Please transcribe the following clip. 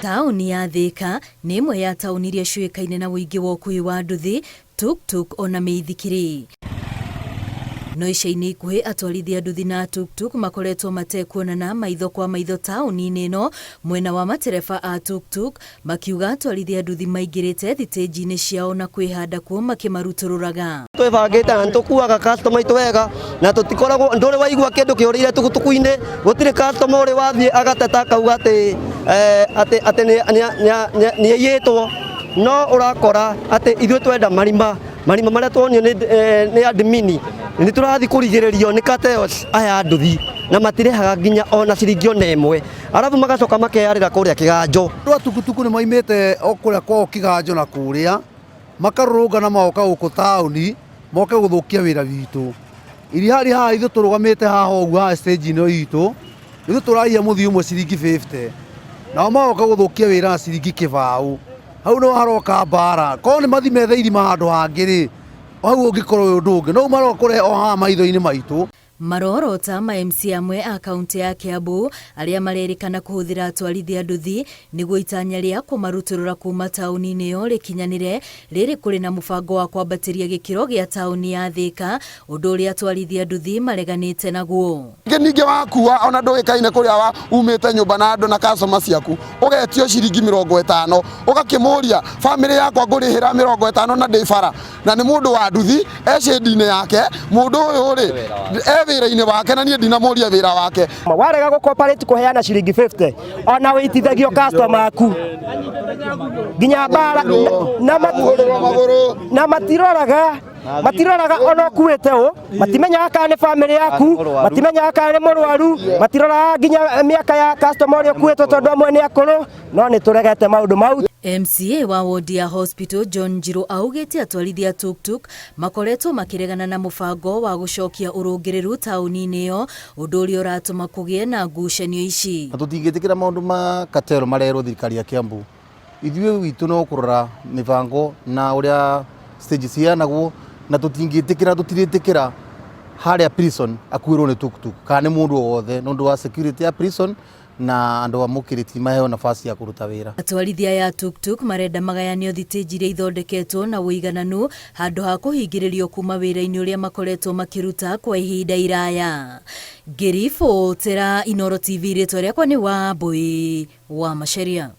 Taũni ya Thĩka nĩ ĩmwe ya taũni iria ciũĩkaine na ũingĩ wa ũkuui wa nduthi, tuk-tuk ona mĩithikiri. No ica-inĩ ikuhĩ atwarithia nduthi na tuk-tuk makoretwo matekuonana maitho kwa maitho taũni-inĩ ĩno mwena wa matereba a tuk-tuk makiuga atwarithia nduthi maingĩrĩte thitĩnji-inĩ ciao na kwĩhanda kuo makĩmarutũrũraga. Twĩbangĩte na nĩtũkuaga customer aitũ wega na tũtikoragwo ndũrĩ waigua kĩndũ kĩũrĩire tukutuku-inĩ gũtirĩ customer ũrĩ wathiĩ agateta akauga atĩ eh, atĩ atĩ nĩ aiyĩtwo no ũrakora atĩ ithuĩ twenda marima marima marĩa tuonio nĩ eh, nĩ admini nĩ tũrathiĩ kũrigĩrĩrio nĩ cartels aya nduthi na matirĩhaga nginya ona ciringi ona ĩmwe arabu magacoka makeyarĩra kũrĩa kĩganjo. Andũ a tukutuku nĩ moimĩte o kũrĩa kwao kĩganjo na kũrĩa makarũrũngana magoka gũkũ taũni moke gũthũkia wĩra witũ. Iri harĩ haha ithuĩ tũrũgamĩte haha ũguo haha stage ĩno itũ, ithuĩ tũrarĩhia mũthii ũmwe ciringi 50, nao magoka gũthũkia wĩra na ciringi kĩbaũ. Hau nĩho haroka mbara, korwo nĩ mathiĩ methe irima handũ hangĩ rĩ, hau ũngĩkorwo wĩ ũndũ ũngĩ, no rĩu maroka kũrehe o haha maitho-inĩ maitũ. Marorota ma MCA amwe a kauntĩ ya Kiambu arĩa marerĩkana kũhũthĩra atwarithia nduthi nĩguo itanya rĩa kũmarutũrũra kuma taũni-inĩ ĩyo rĩkinyanĩre, rĩrĩ kũrĩ na mũbango wa kwambatĩria gĩkĩro gĩa taũni ya Thĩka, ũndũ ũrĩa atwarithia nduthi mareganĩte naguo. Ningĩ ningĩ wakua ona ndũĩkaine kũrĩa wa umĩte nyũmba na andũ na customer ciaku ũgetio ciringi 50 ũgakĩmũria famĩlĩ yakwa ngũrĩhĩra 50 na ndĩ bara na nĩ mũndũ wa nduthi e shade-inĩ yake mũndũ ũyũ rĩ e wĩra-inĩ wake na niĩ ndinamũria wĩra wake. Warega gũ cooperate kũheana ciringi 50 ona wĩitithagio customer aku nginya mbara na matiroraga matiroraga ona ũkuĩte ũ matimenyaga kana nĩ famĩlĩ yaku matimenyaga kana nĩ mũrwaru matiroraga nginya mĩaka ya customer ũrĩa ũkuĩtwo tondũ amwe nĩ akũrũ no nĩ tũregete maũndũ mau. MCA wa wodi ya Hospital John Njiru augĩte atwarithia tuk-tuk makoretwo makĩregana na mũbango wa gũcokia ũrũngĩrĩru taũni-inĩ ĩyo, ũndũ ũrĩa ũratũma kũgĩe na ngucanio ici. Na tũtingĩtĩkĩra maũndũ ma cartel marerwo thirikari ya Kiambu. Ithuĩ witũ no kũrora mĩbango na ũrĩa stage ciheanagwo na tũtingĩtĩkĩra tũtirĩtĩkĩra harĩa prison akuĩrwo nĩ tuktuk kana nĩ mũndũ o wothe nĩ ũndũ wa security ya prison na andũ a mũkĩrĩti maheo nafasi ya kũruta wĩra. Atwarithia aya a tuktuk marenda magayanio thitĩnji iria ithondeketwo na ũigananu handũ ha kũhingĩrĩrio kuma wĩra-inĩ ũrĩa makoretwo makĩruta kwa ihinda iraya. Ngĩribotera Inooro TV rĩtwa rĩakwa nĩ Wambũi wa Macharia.